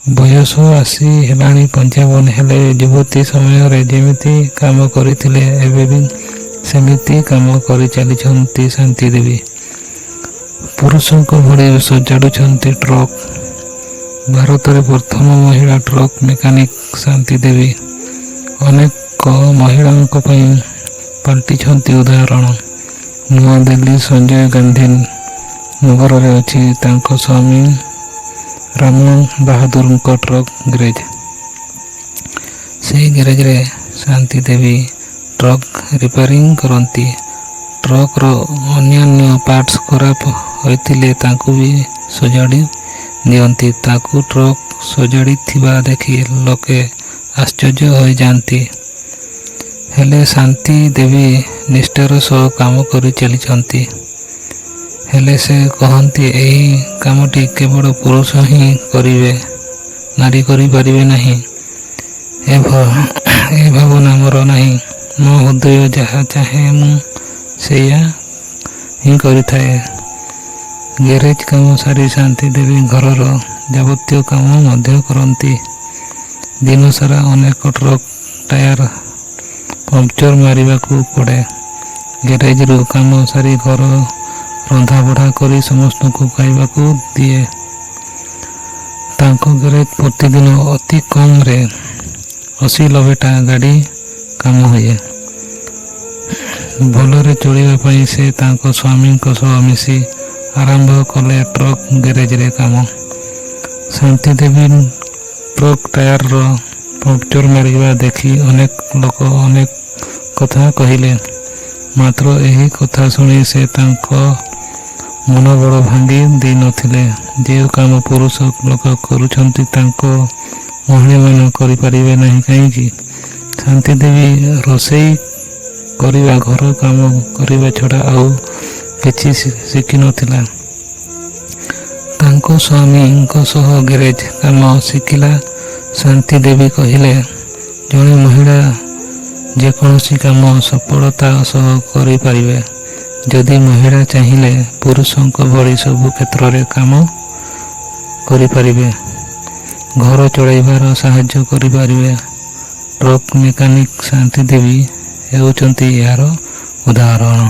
ବୟସ ଆସି ହେଲାଣି 55, ହେଲେ ଯୁବତୀ ସମୟରେ ଯେମିତି କାମ କରିଥିଲେ ଏବେ ବି ସେମିତି କାମ କରିଚାଲିଛନ୍ତି ଶାନ୍ତି ଦେବୀ। ପୁରୁଷଙ୍କ ଭଳି ସଜାଡୁଛନ୍ତି ଟ୍ରକ୍। ଭାରତରେ ପ୍ରଥମ ମହିଳା ଟ୍ରକ୍ ମେକାନିକ୍ ଶାନ୍ତି ଦେବୀ ଅନେକ ମହିଳାଙ୍କ ପାଇଁ ପାଲଟିଛନ୍ତି ଉଦାହରଣ। ନୂଆଦିଲ୍ଲୀ ସଞ୍ଜୟ ଗାନ୍ଧୀ ନଗରରେ ଅଛି ତାଙ୍କ ସ୍ୱାମୀ ରାମ ବାହାଦୁରଙ୍କ ଟ୍ରକ୍ ଗ୍ୟାରେଜ୍। ସେହି ଗ୍ୟାରେଜରେ ଶାନ୍ତି ଦେବୀ ଟ୍ରକ୍ ରିପେୟାରିଂ କରନ୍ତି। ଟ୍ରକ୍‌ର ଅନ୍ୟାନ୍ୟ ପାର୍ଟସ ଖରାପ ହୋଇଥିଲେ ତାକୁ ବି ସଜାଡ଼ି ଦିଅନ୍ତି। ତାଙ୍କୁ ଟ୍ରକ୍ ସଜାଡୁଥିବା ଦେଖି ଲୋକେ ଆଶ୍ଚର୍ଯ୍ୟ ହୋଇଯାନ୍ତି। ହେଲେ ଶାନ୍ତି ଦେବୀ ନିଷ୍ଠାର ସହ କାମ କରିଚାଲିଛନ୍ତି। ହେଲେ ସେ କହନ୍ତି, ଏହି କାମଟି କେବଳ ପୁରୁଷ ହିଁ କରିବେ, ନାରୀ କରିପାରିବେ ନାହିଁ, ଏ ଭାବନା ମୋର ନାହିଁ। ମୋ ହୃଦୟ ଯାହା ଚାହେଁ ମୁଁ ସେଇଆ ହିଁ କରିଥାଏ। ଗ୍ୟାରେଜ କାମ ସାରି ଶାନ୍ତି ଦେବୀ ଘରର ଯାବତୀୟ କାମ ମଧ୍ୟ କରନ୍ତି। ଦିନସାରା ଅନେକ ଟ୍ରକ୍ ଟାୟାର ପମ୍ପଚର ମାରିବାକୁ ପଡ଼େ। ଗ୍ୟାରେଜରୁ କାମ ସାରି ଘର ରନ୍ଧାବଢ଼ା କରି ସମସ୍ତଙ୍କୁ ଖାଇବାକୁ ଦିଏ। ତାଙ୍କ ଗ୍ୟାରେଜ ପ୍ରତିଦିନ ଅତି କମରେ 80-90ଟା ଗାଡ଼ି କାମ ହୁଏ। ଭଲରେ ଚଳିବା ପାଇଁ ସେ ତାଙ୍କ ସ୍ୱାମୀଙ୍କ ସହ ମିଶି ଆରମ୍ଭ କଲେ ଟ୍ରକ୍ ଗ୍ୟାରେଜରେ କାମ। ଶାନ୍ତି ଦେବୀ ଟ୍ରକ୍ ଟାୟାରର ପମ୍ପଚର ମାରିବା ଦେଖି ଅନେକ ଲୋକ ଅନେକ କଥା କହିଲେ। ମାତ୍ର ଏହି କଥା ଶୁଣି ସେ ତାଙ୍କ ମନୋବଳ ଭାଙ୍ଗି ଦେଇନଥିଲେ। ଯେଉଁ କାମ ପୁରୁଷ ଲୋକ କରୁଛନ୍ତି ତାକୁ ମହିଳାମାନେ କରିପାରିବେ ନାହିଁ କାହିଁକି? ଶାନ୍ତି ଦେବୀ ରୋଷେଇ କରିବା, ଘର କାମ କରିବା ଛଡ଼ା ଆଉ କିଛି ଶିଖିନଥିଲା। ତାଙ୍କ ସ୍ୱାମୀଙ୍କ ସହ ଗ୍ୟାରେଜ କାମ ଶିଖିଲା ଶାନ୍ତି ଦେବୀ କହିଲେ, ଜଣେ ମହିଳା ଯେକୌଣସି କାମ ସଫଳତା ସହ କରିପାରିବେ। ଯଦି ମହିଳା ଚାହିଁଲେ ପୁରୁଷଙ୍କ ଭଳି ସବୁ କ୍ଷେତ୍ରରେ କାମ କରିପାରିବେ। ଘର ଚଳାଇବାର ସାହାଯ୍ୟ କରିପାରିବେ। ଟ୍ରକ୍ ମେକାନିକ୍ ଶାନ୍ତି ଦେବୀ ହେଉଛନ୍ତି ଏହାର ଉଦାହରଣ।